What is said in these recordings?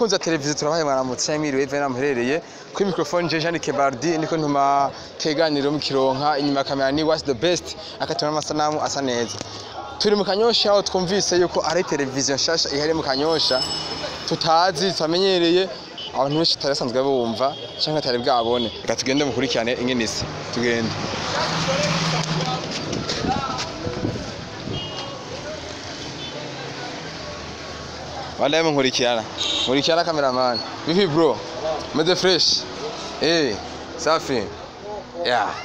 Bakunzi ba televiziyo, turabaye mwaramutse, mwiriwe bivanye n'aho muherereye. Kuri microphone je Jean Kebardi niko ntuma keganiro mu kironka, inyuma ya kamera ni was the best akatuma amasanamu asa neza. Turi mu Kanyosha aho twumvise yuko ari televiziyo nshasha ihari mu Kanyosha tutazi, tutamenyereye, abantu benshi tutari basanzwe bumva canke batari bwabone. Reka tugende mukurikirane ingene isa. Tugende. Wala nkurikirana. Nkurikirana cameraman. Vipi bro? Meze fresh? Eh, safi. Yeah.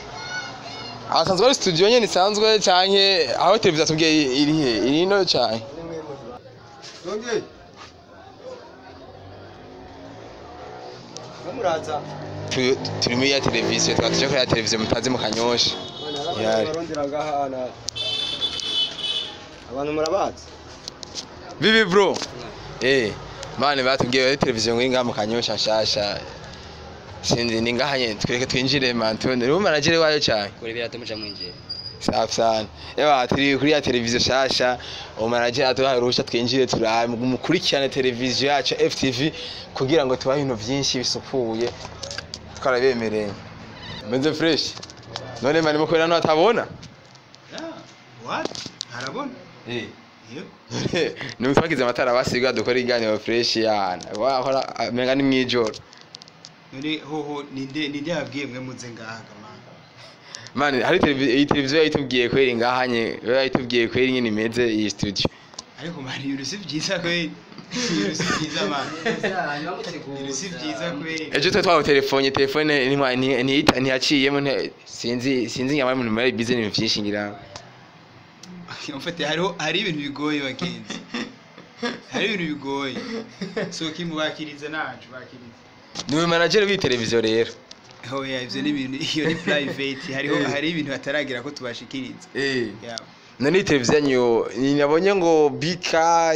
Asanzwe ari studio nyene isanzwe canke aho televiziyo atubwiye iri he? Iri ino canke? Muraza. Turi muri ya televiziyo, twatuje kuri ya televiziyo mutazi mu Kanyosha. Yari. Barondera ngaha na abantu murabazi. Vipi bro? Eh, mane batubwiye ari televiziyo ngo ngaha mu Kanyosha nshasha. Sinzi ni ngaha nyene, twereke twinjire man, tubone. Uri manager wayo cyane. Kuri birato muca mwinjira. Safi sana. Ewa turi kuri ya televiziyo shasha, umanager aduhaye uruhushya twinjire turabe mukurikirane televiziyo yacu FTV kugira ngo tubahe ibintu byinshi bisukuye. Twarabemereye. Meze fresh. None mani mukorera no atabona? What? Harabona? Eh. Yego. Ni twagize amatara basiga dukora iganiro fresh yana. Wahora menga ni mwijoro. None hoho ninde yabwiye mwe muze ngaha kama? Mani hari televiziyo, iyi televiziyo yayitubwiye kweri ngahanye, yayitubwiye kweri nyine imeze iyi studio. Ariko mani ibintu si byiza kweri. Ibintu si byiza mani. Ibintu si byiza kweri. Ejo twe twawe telefone, telefone ntiyaciyemo, sinzi nyamara umuntu muri busy n'ibintu vyinshi ngira. Mfate hariho hari ibintu bigoye bagenzi. Hari ibintu bigoye. So kimubakiriza nacu bakiriza. Niwe manager w'iyi televiziyo rero. Hoya ivyo ni ibintu, iyo ni private, hariho hari ibintu bataragira ko tubashikiriza. Yeah. None iyi televiziyo yanyu nabonye ngo BK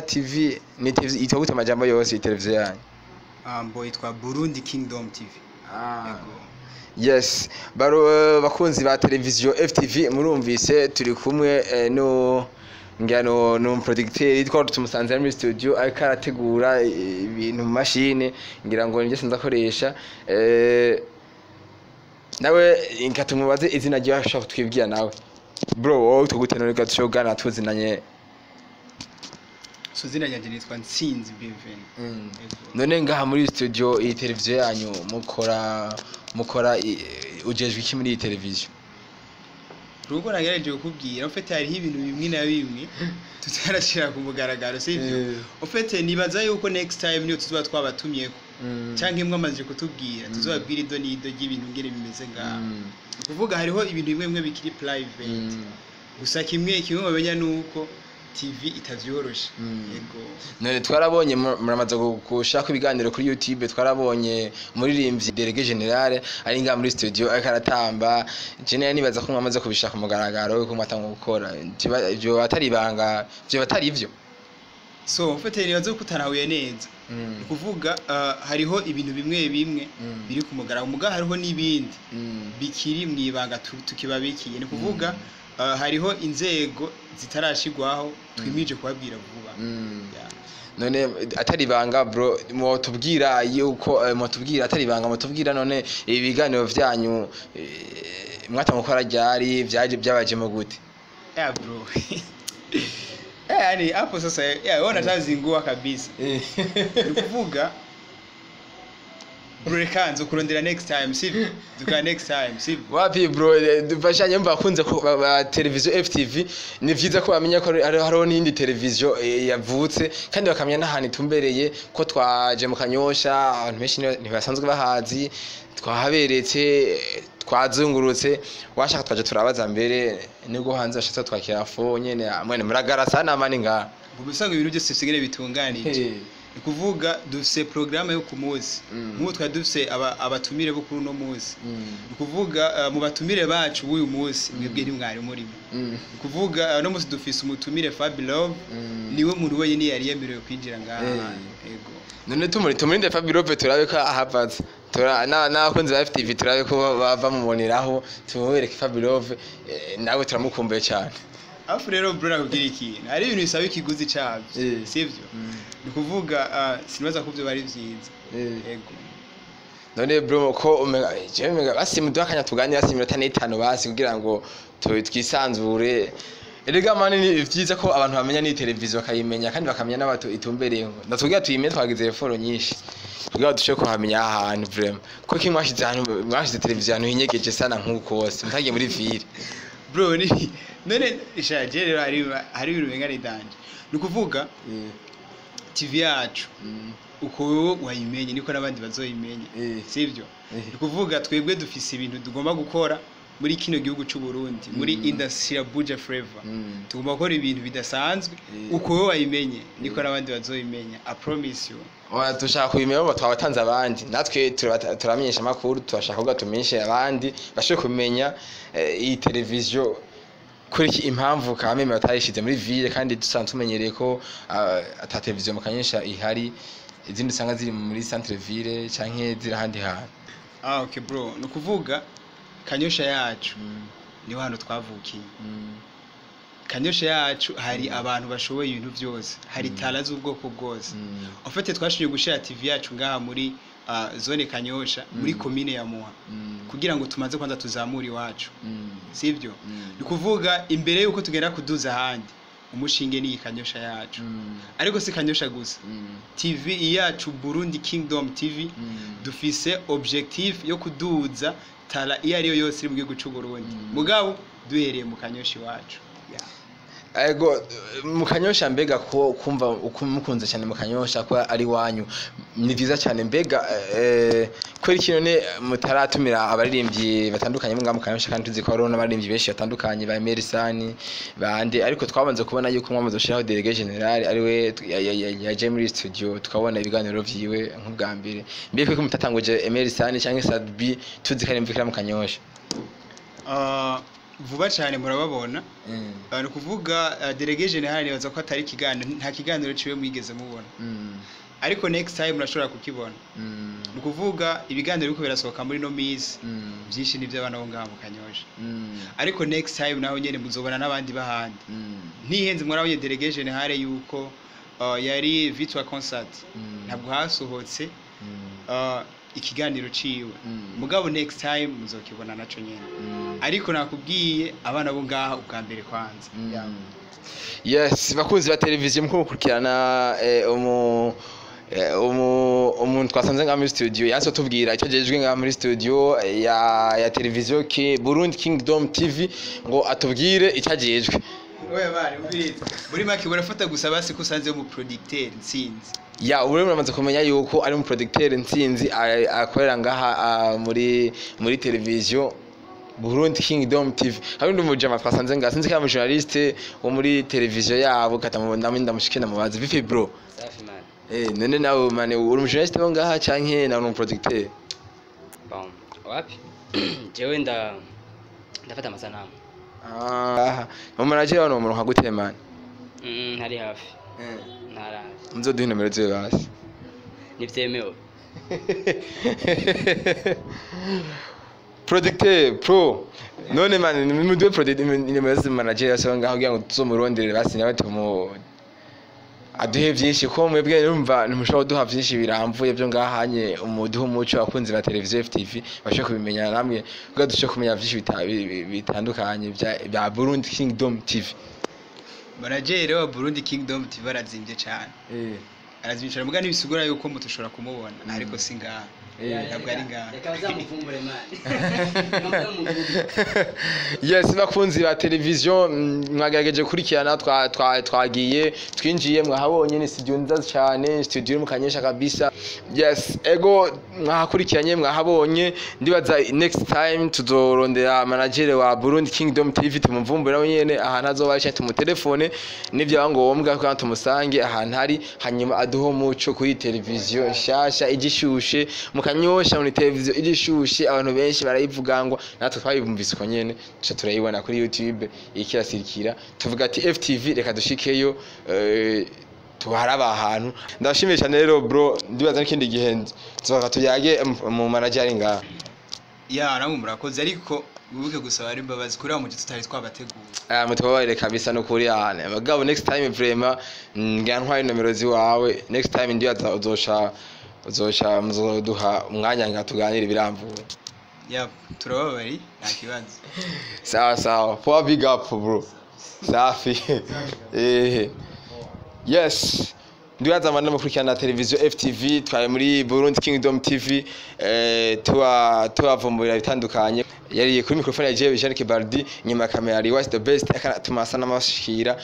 TV ni televiziyo itwa gute amajambo yose iyi televiziyo yanyu? Ambo yitwa Burundi Kingdom TV. Yego. Yes, baro bakunzi ba televiziyo FTV murumvise turi kumwe no ngano no producteur twari tumusanze muri studio ariko arategura ibintu mu mashine, ngira ngo nibyo sinza akoresha. Nawe inka tumubaze izina ryo ashaka kutwibwira nawe. Bro, wowe tugute none gatushogana tuzinanye? So zina ryanje nitwa Ntsinzi Bienvenue. Yego. None ngaha muri studio iyi televiziyo yanyu mukora ujejwe iki muri iyi televiziyo? Rugo nagerageje kukubwira, ufite hariho ibintu bimwe na bimwe tutarashira ku mugaragaro, sivyo? Ufite nibaza yuko next time niyo tuzoba twabatumyeko canke mwamaze kutubwira, tuzobabwira ido n'ido ry'ibintu ngene bimeze ngaha. Ni ukuvuga hariho ibintu bimwe bimwe bikiri private. Gusa kimwe kimwe mumenya nuko TV itavyoroshe. Yego. None twarabonye muramaze gushaka ibiganiro kuri YouTube, twarabonye umuririmbyi Délégué Général ari ngaha muri studio ariko aratamba. Je nari nibaza ko mwamaze kubishaka mugaragaro ko mwatanga gukora. Ivyo atari ibanga, ivyo atari ivyo. So ufite nibaza ko utarahuye neza. Ni ukuvuga hariho ibintu bimwe bimwe biri ku mugaragaro, muga hariho n'ibindi bikiri mwibanga tukibabikiye. Ni ukuvuga hariho inzego zitarashigwaho twimije kubabwira vuba. Yeah. None atari ibanga bro, mwotubwira yuko mwotubwira atari ibanga, mwotubwira none ibiganiro vyanyu mwatanga gukora ryari, vyaje byabajemo gute? Yeah bro. Yani hapo sasa yeah, wewe unatazingua kabisa. Ni kuvuga bro kanzo kurondera next time, sivyo? Duka next time, sivyo? Wapi bro, dufashanye mva kunze ko ba televiziyo FTV ni vyiza ko bamenya ko hariho n'indi televiziyo yavutse, kandi bakamenya n'ahantu itumbereye ko twaje mu Kanyosha, abantu benshi ntibasanzwe bahazi, twahaberetse, twazungurutse, washaka twaje turabaza mbere nibwo hanze bashatse twakira fo nyene mwene muragara sana mani ngaha. Mu bisanzwe ibintu byose bisigare bitunganije. Ni kuvuga dufise programme yo ku munsi. Nk'ubu twari dufise abatumire bo kuri uno munsi. Ni kuvuga mu batumire bacu b'uyu munsi mwebwe ntimwari murimo. Ni kuvuga no munsi dufise umutumire Fabilove, niwe muntu wenyine yari yemerewe kwinjira ngaha. Yego. None tumurinde Fabilove turabe ko ahavaze. N'abakunzi ba FTV turabe ko bava muboneraho tumubereke Fabilove, nawe turamukumbuye cyane. Afu rero bro, nakubwira ikintu, hari ibintu bisaba ikiguzi cabyo, sivyo? Ni ukuvuga sinibaza ko ivyo bari vyiza. Yego. None bro, ko umenga jewe umenga basi muduha akanya tuganira, basi iminota 5 basi, kugira ngo twisanzure. Erega man, ni vyiza ko abantu bamenya ni televiziyo, bakayimenya kandi bakamenya n'abatu itumbereye. Natubwira tuyimenye, twagize effort nyinshi kugira ngo dushobore kuhamenya ahantu vraiment. Ko ki mwashize ahantu, mwashize televiziyo ahantu hinyegeje sana nk'uko hose mutagiye muri ville? Bro, ni none ishaje rero, hari ibintu umenga ni danger. Ni ukuvuga TV yacu uko wowe wayimenye niko n'abandi bazoyimenya, sivyo? Ni ukuvuga twebwe dufise ibintu tugomba gukora muri kino gihugu c'u Burundi, muri industry ya Buja Flavor. Tugomba gukora ibintu bidasanzwe. Uko wowe wayimenye niko n'abandi bazoyimenya, I promise you. Oya, dushaka kubimenya bo twabatanze abandi, natwe turamenyesha amakuru, turashaka kuvuga tumenyeshe abandi bashobore kumenya iyi televiziyo. Kuri iki impamvu kameme batayishize muri ville, kandi dusanzwe tumenyereye ko ata televiziyo mu Kanyosha ihari, izindi usanga ziri muri centre ville canke ziri ahandi hantu? Ah, okay bro, ni ukuvuga Kanyosha yacu niho hantu twavukiye. Kanyosha yacu hari abantu bashoboye ibintu byose, hari talent z'ubwoko bwose. En fait, twashoboye gushira TV yacu ngaha muri zone Kanyosha, muri commune ya Muha, kugira ngo tumaze kwanza tuzamure iwacu, sivyo? Ni kuvuga imbere yuko tugenda kuduza ahandi, umushinge ni iyi Kanyosha yacu. Ariko si Kanyosha gusa, TV yacu Burundi Kingdom TV dufise objectif yo kuduza talent iyo ariyo yose iri mu gihugu c'u Burundi, mugabo duhereye mu Kanyosha iwacu. Yeah. Ego, mu Kanyosha, mbega ko kumva uko mukunze cyane mu Kanyosha, ko ari wanyu, ni vyiza cyane. Mbega kubera ikintu ne mutaratumira abaririmbyi batandukanye ngaha mu Kanyosha, kandi tuzi ko hariho n'abaririmbyi benshi batandukanye ba Merisani bande? Ariko twabanze kubona yuko mwamaze gushiraho délégué général, ariwe yaje muri studio, tukabona ibiganiro vyiwe nk'ubwa mbere. Mbega ko mutatanguje Emerisani cyangwa Sadbi, tuzi ko ari mvikira mu Kanyosha? Vuba cyane murababona. Ni ukuvuga délégué général nibaza ko atari ikiganiro, nta kiganiro ciwe mwigeze mubona, ariko next time murashobora kukibona. Ni ukuvuga ibiganiro biriko birasohoka muri no minsi, byinshi ni iby'abana bo ngaha mu Kanyosha, ariko next time naho nyene muzobona n'abandi bahandi. Ntihenze, mwarabonye délégué général yuko yari Victoire concert, ntabwo hasohotse ikiganiro ciwe, mugabo next time muzokibona naco nyene. Ariko nakubwiye, abana bo ngaha ubwa mbere kwanza. Yeah. Yes, bakunzi ba televiziyo, muko mukurikirana umuntu twasanze ngaha muri studio, yanse tubwira icyo ajejwe ngaha muri studio ya televiziyo Burundi Kingdom TV, ngo atubwire icyo ajejwe. Oya bari umviriza, muri make urafata gusa basi ko usanze mu producteur Ntsinzi. Ya, ubu rero muramaze kumenya yuko ari mu producteur Ntsinzi, akorera ngaha muri televiziyo Burundi Kingdom TV. Hari undi mujama twasanze ngaha, sinzi ko ari umujournaliste wo muri televiziyo yabo, kata ndamushike ndamubaza. Vipi bro? Safi man. None nawe man, uri umujournaliste wo ngaha canke nawe uri umuproducteur? Bon, wapi? Jewe ndafata amasanamu. Ah, mu manager wano muronka gute man? Ntari hafi. Ntarazi. Muzoduhe nomero ziwe basi. Ntivyemewe. Producteur pro, none man, muduhe producteur nimero za manager yose ngaho, kugira ngo tuzomurondere basi nawe tumu aduhe byinshi, ko mwebwe numva ntimushobora kuduha byinshi biramvuye byo ngahanye. Umuduhe umuco, abakunzi ba televiziyo FTV bashobora kubimenya namwe, kugira dushobore kumenya byinshi bitandukanye bya Burundi Kingdom TV. Manager wa Burundi Kingdom TV arazimbye cyane, arazimbye cyane, muga ntibisigura yuko mutushobora kumubona, ariko si ngaha. Ntabwo ari ngaha. Reka bazamuvumbure man. Reka bazamuvumbure. Yes, bakunzi ba televiziyo, mwagerageje gukurikirana, twagiye twinjiye, mwahabonye ni studio nziza cyane, studio iri mu Kanyosha kabisa. Yes, ego, mwahakurikiranye, mwahabonye. Ndibaza next time tuzorondera manager wa Burundi Kingdom TV, tumuvumbure nawe nyene ahantu azoba ari, tumutelefone nivyaba ngombwa kugira ngo tumusange ahantu ari, hanyuma aduhe umuco kuri televiziyo nshasha igishushe mu Kanyosha. Muri televiziyo igishushe, abantu benshi barayivuga ngo natwe twayibumvise uko nyene, tuca turayibona kuri YouTube ikirasirikira, tuvuga ati FTV reka dushikeyo, tuharaba ahantu. Ndabashimiye cyane rero bro, ndibaza n'ikindi gihe tuzoka tuyage mu manager ari ngaha. Ya, namwe murakoze, ariko wibuke gusaba ari imbabazi kuri wa mugihe tutari twabateguye. Ah, mutubabarire kabisa nukuri yane. Mugabo next time vraiment ngira ntwaye nomero ziwawe. Next time ndibaza uzosha muzoduha umwanya nga tuganire birambuye. Ya, turababari, nta kibazo. Sawa sawa. Poa, big up bro. Safi. Yes. Ndibaza amanda mukurikirana televiziyo FTV, twari muri Burundi Kingdom TV, tuba tubavumbura bitandukanye. Yari kuri microphone ya Jewe Jean Kibardi, inyuma ya kamera ari Was the best, akanatuma asa n'amashikira.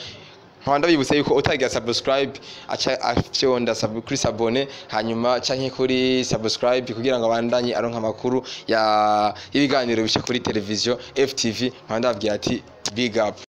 Nkaba ndabibutsa yuko utagira subscribe aca afyonda kuri s'abonner, hanyuma canke kuri subscribe kugira ngo abandanye aronka amakuru ya y'ibiganiro bica kuri televiziyo FTV. Nkaba ndababwira ati big up.